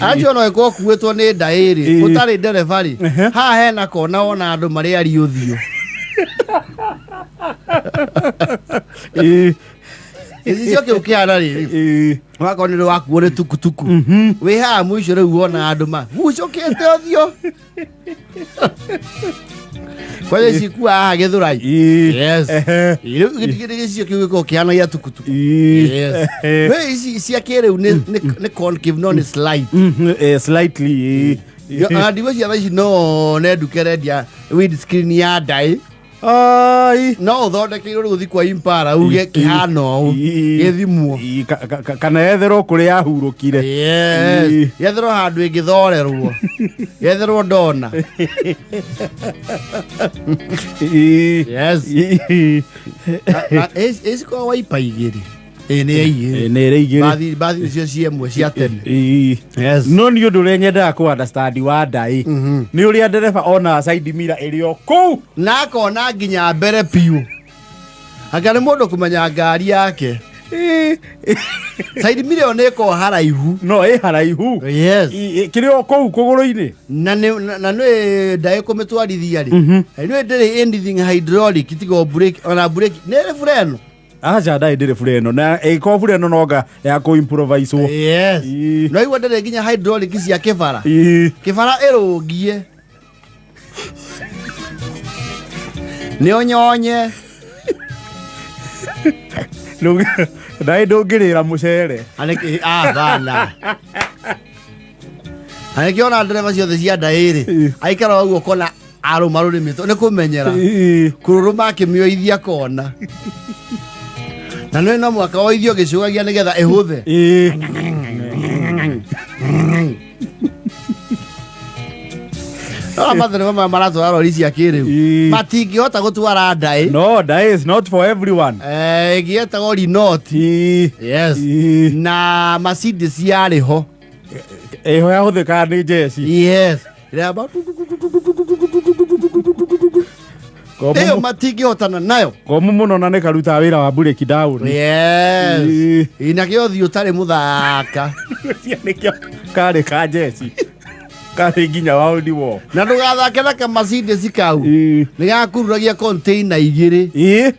Acio no ĩkorwo kuĩtwo nĩ ndaĩ rĩ, Ĩĩ. ũtarĩ ndereba rĩ, haha hena kona wona andũ marĩ ari ũthiũ. Ĩĩ. Gĩcicio kĩu kĩhana rĩrĩ. Ĩĩ. Wakorwo nĩ wakuo nĩ tukutuku. Wĩ haha mũico rĩu wona andũ ma gucũkĩte ũthiũ. Kwanja ici ikua haha Gĩthũrai. Ĩĩ. Yes. Ehe. Rĩu gĩcicio kĩu gĩkoragwo kĩhana gĩa tukutuku. Ĩĩ. Yes. Ehe. Wĩ ici cia kĩrĩu nĩ concave no nĩ slide. Slightly. Ĩĩ. Ona ndigwĩciria thaa ici no one nduka ĩrendia windscreen ya ndaĩ. Ai. No ũthondekeirwo rĩu ũthiĩ kwa Impala uge kĩhana ũũ Ĩĩ. gĩthimwo. Ĩĩ, kana yetherwo kũrĩa yahurũkire. Yes. Ĩĩ. Yetherwo handũ ĩngĩthorerwo. Yetherwo ndona. Ĩĩ. Yes. Ĩĩ. Na ĩcikoragwo waipa igĩrĩ. Ĩĩ nĩ ya igĩrĩ. Ĩĩ, nĩ ĩrĩ igĩrĩ. Bathi bathi icio cia ĩmwe cia tene. Ĩĩ. Yes. No nĩ ũndũ ũrĩa nyendaga kũ understand wa ndaĩ nĩ ũrĩa ndereba onaga side mirror ĩrĩ o kũu. Na akona nginya mbere biũ. Anga nĩ mũndũ kũmenya ngari yake. Ĩĩ. Side mirror ĩyo nĩ ĩkoragwo haraihu. No ĩ haraihu. Yes. Kĩrĩ o kũu kũgũrũ-inĩ. Na nĩ na nĩ ndaĩ kũmĩtwarithia rĩ. Nĩ ndĩrĩ anything hydraulic tiga o brake ona brake nĩ ĩrĩ bureno. Aca ndaĩ ndĩrĩ bureno na ĩkorwo bureno nonga ya kũ improvise wo. Yes. Ĩĩ. No igua ndĩrĩ nginya hydraulic cia kĩbara. Ĩĩ. Kĩbara ĩrũngie. Nĩ ũnyonye. Ndaĩ ndũngĩrĩra mũcere. Anĩkĩ ah bana. Anĩkĩ ona ndereba ciothe cia ndaĩ rĩ. Ĩĩ. Aikara ũguo kona arũma rũrĩmĩ nĩ kũmenyera. Ĩĩ. Kũrũrũma akĩmĩoithia kona. Na nĩ no mwaka woithio gĩcũgagia nĩgetha ĩhũthe. Ĩĩ. Rora mathereba maya maratwara rori cia kĩrĩu. Ĩĩ. Matingĩhota gũtwara ndaĩ. No, ndaĩ is not for everyone. Eh, ĩngĩ yetagwo Renault. Ĩĩ. Yes. Ĩĩ. Na Mercedes yarĩ ho. Ĩho yahũthĩkaga nĩ njeci. Yes. Ĩramba ĩyo matingĩhotana nayo. Komu mũno na nĩ karutaga wĩra wa brake down. Yes. Ĩĩ. Ĩ, nakĩo ũthiũ ũtarĩ mũthaka. Nĩkĩo karĩ ka njeci. Karĩ nginya wa war. Na ndũgathake na ka Mercedes kau. Ĩĩ. Nĩ gakururagia container igĩrĩ. Ĩĩ.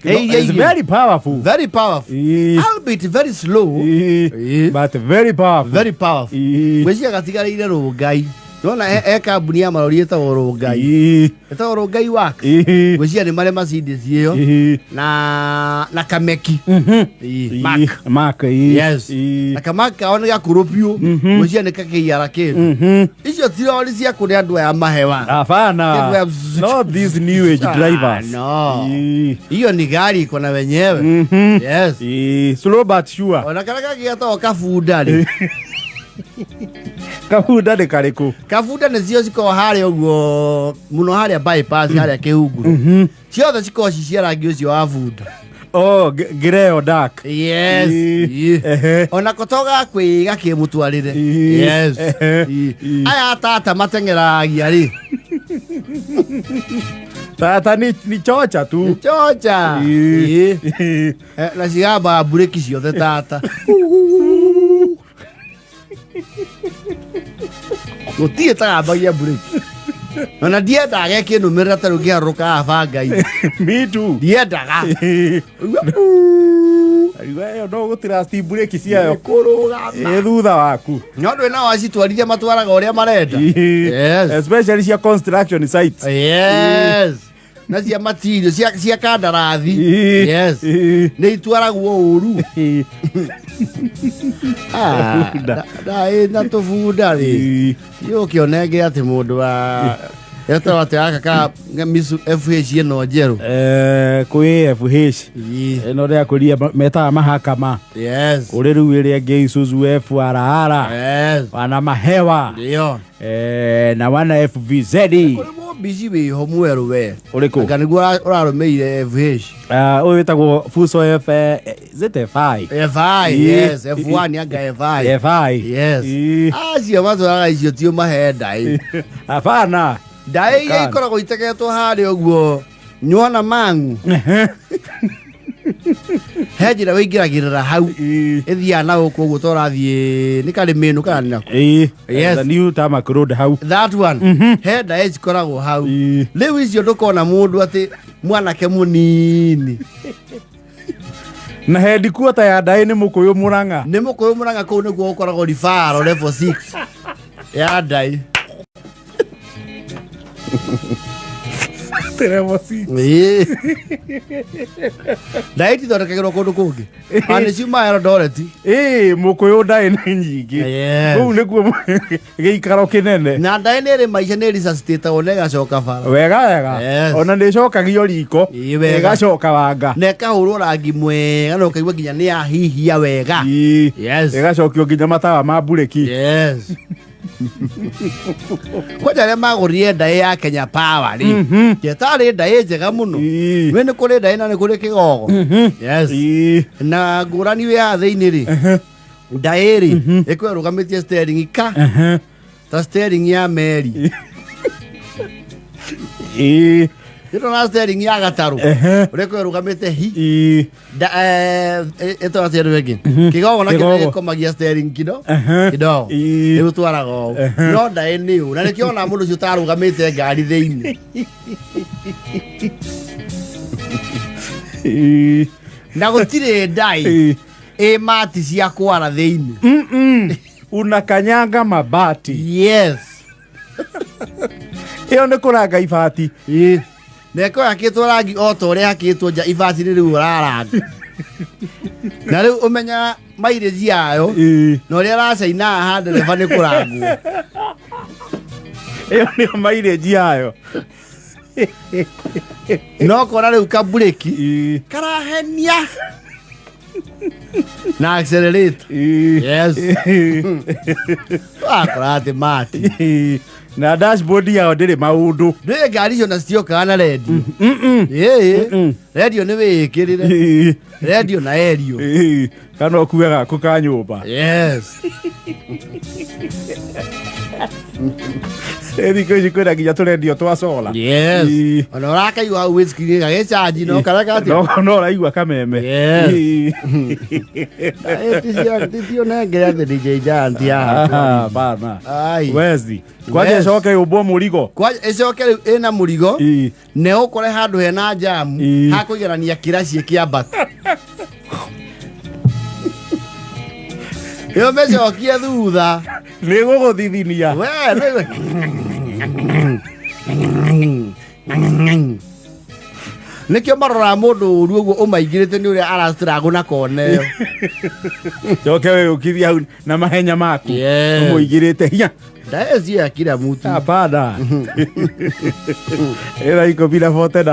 Ĩ, iria It's igĩrĩ. very powerful. Very powerful. Ĩĩ. Albeit very slow. Ĩĩ. Ĩĩ. But very powerful. Very powerful. Ĩĩ. Ngwĩciria gatigarĩire Rũngai. Nona he kambuni ya marori ĩtagwo Rũngai. Ĩĩ. Ĩtagwo Rũngai Works. Ĩĩ. Ngwĩciria nĩ marĩ Mercedes ĩyo Ĩĩ. na Kameki. Ĩĩ, Mark. Mark. Ĩĩ. Yes. Ĩĩ. Na Kamark kao nĩ gakũrũ biũ. Ngwĩciria nĩ kakĩiara kĩndũ. Icio ti rori cia kũrĩa andũ aya mahewa. Hapana. Kĩndũ Not these new age Ah, drivers. no. Ĩĩ. Hiyo ni gari iko na wenyewe. Yes. Ĩĩ. Slow but sure. Ona karĩa kangĩ getagwo kabunda rĩ. Kabunda nĩ karĩkũ? Kabunda nĩcio cikoragwo harĩa ũguo mũno harĩa bypass harĩa kĩhunguro. Ciothe cikoragwo ci cia rangi ũcio wa bunda. Oh, grey or dark. Yes. Ĩĩ. Ĩĩ. Ehe. Ona ko to gakwĩ gakĩmũtwarĩre. Ĩĩ. Yes. Ehe. Ĩĩ. Ĩĩ. Aya tata mateng'eragia rĩ. Tata ni chocha tu. Chocha. Ĩĩ. Ĩĩ. Eh, na cigambaga mburĩki ciothe tata. Gũtirĩ tagambagia mburĩki. Ona ndiendaga ĩkĩnũmĩrĩra ta rĩu ngĩharũrũka haha banga-inĩ. Me too. Ndiendaga. Ĩĩ. Ariga ĩyo no gũtirasti mburĩki ciayo. Kũrũgama. Ĩ thutha waku. No ndwĩ nao acitwarithia matwaraga ũrĩa marenda. Ĩĩ. Yes. Especially cia construction sites. Yes. Na cia material cia kandarathi. Ĩĩ. Yes. Ĩĩ. Nĩ itwaragwo ũru. Ĩĩ. Ah, Bunda. ndaĩ na tũbunda rĩ. Ĩĩ. Yũkĩonenge atĩ mũndũ wa etagwo atĩ gaka ka Misu FH ĩno njerũ. Eh, kwĩ FH Ĩĩ. ĩno ndĩrakũria metaga mahakama Yes. kũrĩ rĩu ĩrĩa ĩngĩ Isuzu FRR Yes. wana mahewa Ndio. eh, na wana FVZ Kũrĩ mũmbici wĩho mwerũ we. Ũrĩkũ? Anga nĩguo ũrarũmĩire FH. Ah, ũyũ wĩtagwo Fuso F is it FI FI, Ĩĩ. yes, F1 anga FI. FI Yes. Ĩĩ. Acio matwaraga icio tio mahe ndaĩ. Hapana Ndaĩ iria Kana. ikoragwo itegetwo harĩa ũguo nyuona mangu. He njĩra wĩingĩragĩrĩra hau. Ĩĩ. Ĩthiaga na gũkũ ũguo ta ũrathiĩ nĩ karĩ mĩnũ kana nĩ nako. Ĩĩ. Yes. The new tarmac road hau. That one. He ndaĩ cikoragwo hau. Ĩĩ. Rĩu icio ndũkona mũndũ atĩ mwanake mũnini. Na headquarter ya ndaĩ nĩ mũkũyũ Mũrang'a. Nĩ mũkũyũ Mũrang'a kũu nĩkuo gũkoragwo referral level 6 ya ndaĩ. Level 6. Ĩĩ. Ndaĩ itithondekagĩrwo kũndũ kũngĩ. Ona nĩ ciumaga Eldoret. Ĩĩ, mũkũyũ ndaĩ nĩ nyingĩ. Yes. Kũu nĩkuo gĩikaro kĩnene. Na ndaĩ nĩ ĩrĩ maica nĩ resuscitatagwo na ĩgacoka bara. Wega wega. Yes. Ona nĩ ĩcokagio riko. Ĩĩ, wega. Ĩgacoka wanga. Na ĩkahũrwo rangi mwega na ũkaigua nginya nĩ yahihia wega. Ĩĩ. Yes. Ĩgacokio nginya matawa ma mburĩki. Yes. Kwanja arĩa magũrire ndaĩ ya Kenya Power rĩ, getarĩ ndaĩ njega mũno. Ĩĩ. We nĩ kũrĩ ndaĩ na nĩ kũrĩ kĩgogo. Yes. Ĩĩ. Na ngũrani wĩ haha thĩinĩ rĩ, ndaĩ rĩ, ĩkoragwo ĩrũgamĩtie steering ka ta steering ya meri. Ĩĩ. Ĩno na steering ya gatarũ. Ehe. Ũrĩa ĩkoragwo ĩrũgamĩte hi. Ĩĩ. Da, ĩtagwo atĩa rĩu ĩngĩ? Kĩgogo nakĩo Kĩgogo. gĩkomagia steering kido Ehe. kidogo. Ĩĩ. Rĩu twaraga ũũ. No ndaĩ nĩ ũũ. Na nĩkĩo ona mũndũ ũcio ũtarũgamĩte ngari thĩinĩ. Ĩĩ. Na gũtirĩ ndaĩ Ĩĩ. ĩ mati cia kwara thĩinĩ. Mm-mm. Unakanyanga mabati. Yes. Ĩyo nĩ kũranga ibati. Ĩĩ. Na ĩkorwo yakĩtwo rangi o ta ũrĩa yakĩtwo nja ibati-inĩ rĩu ũraranga. Na rĩu ũmenyaga mileage yayo Ĩĩ. na ũrĩa ĩracaina haha ndereba nĩ kũrangwo. Ĩyo nĩyo mileage yayo. No ũkona rĩu kaburĩki Ĩĩ. karahenia na accelerate. Ĩĩ. Yes. Ĩĩ. Wakora atĩ mati. Ĩĩ. Na dashboard yao ndĩrĩ maũndũ. Ndũĩ ngari icio na citiokaga na rendio. Mm-mm. Ĩĩ. Rendio nĩ wĩĩkĩrĩre. Ĩĩ. Rendio na erio. Ĩĩ. Kana ũkue gaku ka nyũmba. Yes. Ĩ thikũ ici kwĩna nginya tũrendio twa solar. Yes. Ĩĩ. Ona ũrakaigua hau windscreen gagĩcanji no kareka atĩa? No ũraigua kameme. Yes. Ĩĩ. Titio nengere atĩ DJ Giant haha. Ah, bana. Ai. Wezi. Kwanja Yes. ĩcoke yũmbwo mũrigo. Kwa ĩcoke rĩu ĩna mũrigo Ĩĩ. na ũkore handũ hena jamu Ĩĩ. hakũiganania kĩraci kĩambata. Ĩyo mĩcokie thutha. Nĩ gũgũthithinia. We nĩkĩo maroraga mũndũ ũru ũguo ũmaingĩrĩte nĩ ũrĩa arastragũ na kona ĩyo. Coke wĩyũkithia hau na mahenya maku. Yes. Ũmũigĩrĩte hinya. Ndaĩ cia kila mtu. Hapana. Ĩra 10:49.